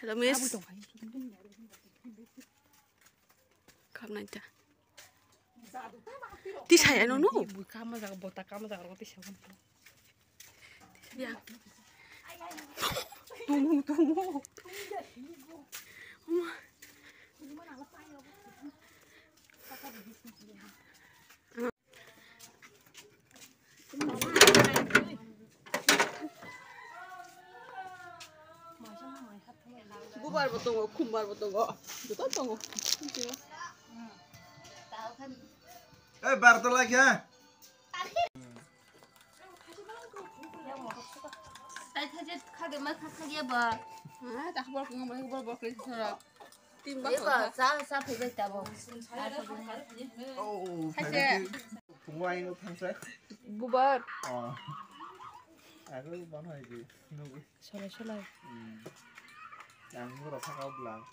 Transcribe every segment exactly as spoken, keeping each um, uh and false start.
Hello, miss. Khap nai ta. Tisai ano no? Kama jaga, bota kama jaga, roti siya. Ya. Tungu, tungu. Bubar bo tongo, khumbar bo tongo, joto tongo. Eh, barta lagi ha. Tai thaje khage ma kha khage ba. Ah, tak bor ko ngam bor bor ko sora. Tim ba. Eba sa sa phai bai tabo. Oh, thaje. Phungwai no thangsa. Bubar. Oh. Aku mana itu? Nunggu. Solai solai. Hmm. Yang murah sakau belang.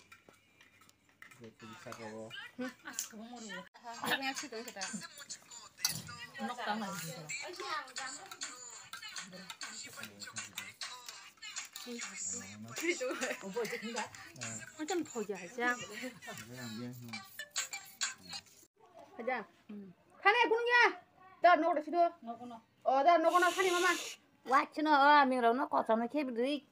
Haja. Thani kunu ya. Dar nogo sido. O dar nogo na thani mama. Wachno o aming rok no kochom no khebri.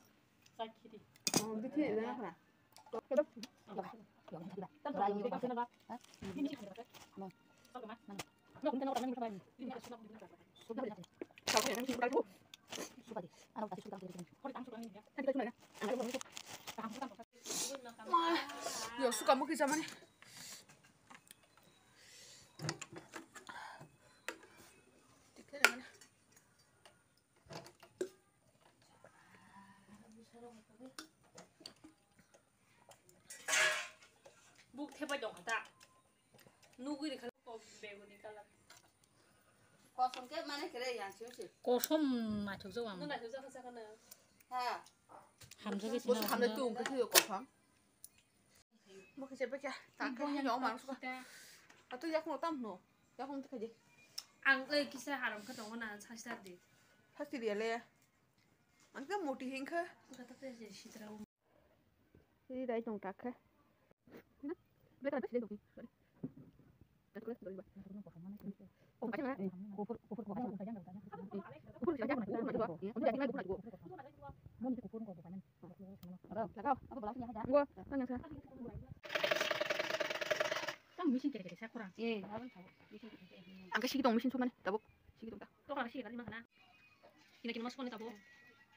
Yo, suka mukhi samani. Buk thepai tong kha ta. Nugui rikha ko beguni colour. Kosom ke mane kere yang sio sio. Kosom naithok jao ang. Nung naithok jao kha sakana. Ha. Hamjagwi sina hamjagwi tong khe kosom. Bo khe chepekya, ta khe hino mangsa. Atu yakno tam hino, yakno ta khaji. Ang ei kisa haram khe tongo na, sastar di. Sastar di ale. Ang khe moti hingkha. Kata te je sitra. Ri dai tong ta khe. Na? Be ta sile doki. Ang khe sigi tong machine sukmani tabuk. Sigi tong ta.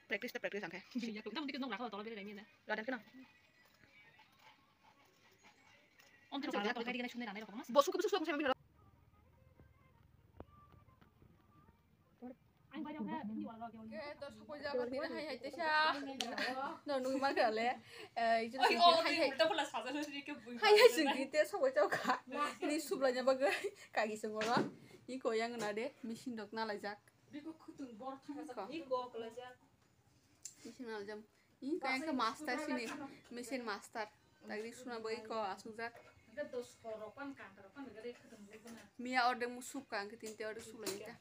Practice ta practice ang khe. Radan khe na. Bo suka, bo suka, bo suka. Ke to sokoi jaba tini hai hai tesa. No nung ma kale. Eh, itu hai hai. Hai hai sing kita sokoi jaba ka. Ini subla jaba ke kagi sengoro. Iko yang na de machine dok na lajak. Biko khutung bor thang sa. Iko kelajak. Machine na jam. Ih, kaya ke master sini, machine master. Tagri suna bai ko asuk jak. Miya order musuk ka, angke tinte order sulai ta.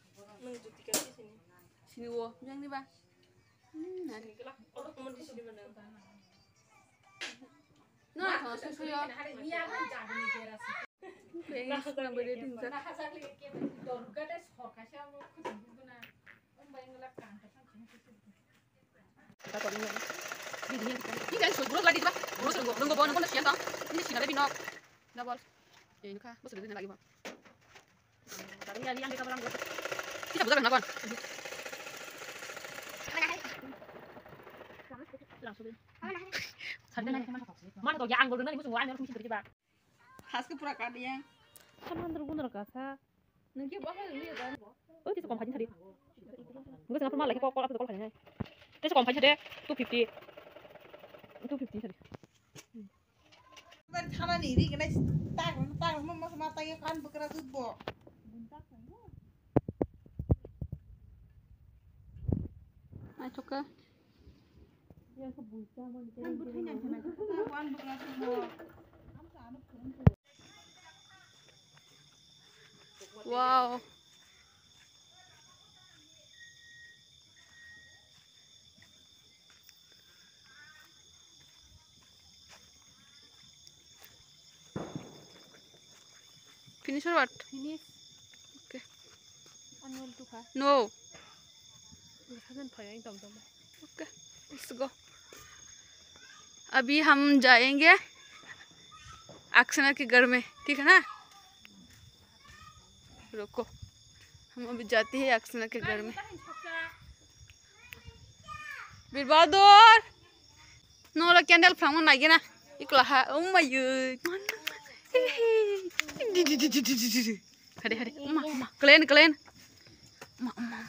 Sini wo, yang ni ba? Hmm, nari. No, no, susu yo. Kaya suna bai din jak. Ini kan soi, bro, lagi, Bro. Bro, soi, bro, bro, bro, bro, siang, kan? Ini sih, ada binok. Double. Ya, ini kah, bos, ini lagi, Bang. Kita buka, kenapa? Langsung. Mana tuh, ya, anggul, ini musuh, anggul, musuh, tiba. Haske pura kadiya. Samandro gunro kasa. Nungke bahal liya dan. Oh, tisa kom khaji sari. Nungke sangapur malai kok kok apa kok khaji. Tisa kom khaji sari. Two fifty. Two fifty sari. Bar thana ni ri gana tak tak ma ma ma ta ye kan bukra dut bo. Ai thoka. Yang ke buta mo ni. Kan butai nang kana. Wan bukra dut bo. Am sa anu phun. Wow. Finish or what? Finish. Okay. Annual tu kha. No. Sajan phai ang tom tom. Okay. Let's go. अभी हम जाएंगे अक्षना के घर में, ठीक है ना? रुको, हम अभी जाते हैं अक्षना के घर में। Birbador, no lo candle phang nai gena. Ikla ha, oh my god. Hade hade, uma uma, kalen kalen. Uma uma uma.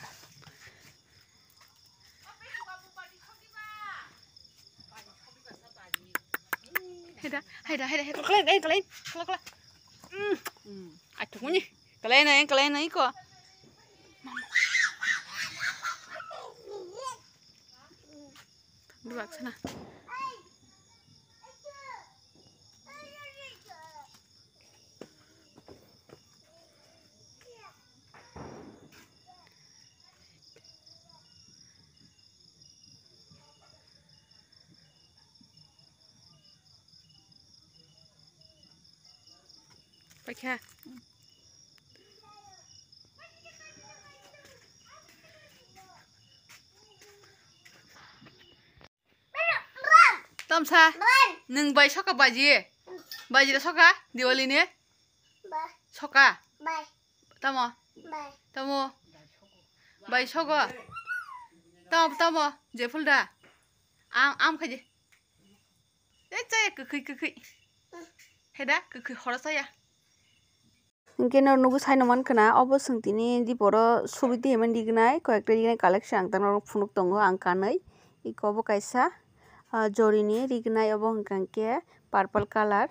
Heda, heda, heda, heda. Kalen, eh, kalen. Kala, kala. Mm. Mm. Atuk ni. Kalen, eh, kalen, eh, ko. Dua sana. Paikha. Tamsa, nwng bai soka baji? Baji da soka Diwali ni? Soka? Tamo? Tamo? Bai sogo? Tamo, tamo? Jeful da? Am, am khaji. Ei, chaya kwkhwi, kwkhwi. Heda, kwkhwi horo chaya. Hinkhe no nugo saino mankha na, obo chwng tini diporo subi twi hwnmani rignai, koi ekta rignai collection ang tangna phunuk tongo ang kanwi. Iko obo kaisa, ah, jorini rignai, obo hwnka hinkhe purple colour.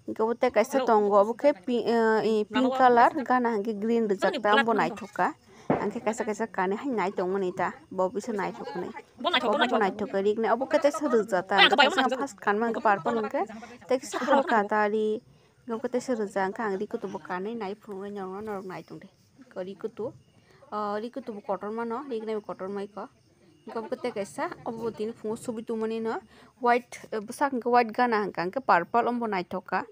Hinkhe obo tei kaisa tongo, obo khe pi-, ah, i pink colour, gana hinkhe green rijak ta, obo naithok kha. Ang khe kaisa kaisa kanwi hai nai tongmani ta, bo bisa naithok hinwi. Bo naithok, bo naithok. Obo naithok khe rignai, obo khe teisa rwja ta, ang khe teisa first kanma ang khe purple hwnkhe, teisa halka ta ri, obo khe teisa rwja, ang khe ang ri kutubo kanwi nai phunuknai norokno, norok nai tong di. Ri kutu, o ri kutubo kotorma no, rignai bo kotorma iko. Obo khe tei kaisa, obo tini phungo subi tongmani no, white, bwsak hwnkhe white gana hwnkha, ang khe purple, omo bo naithok kha.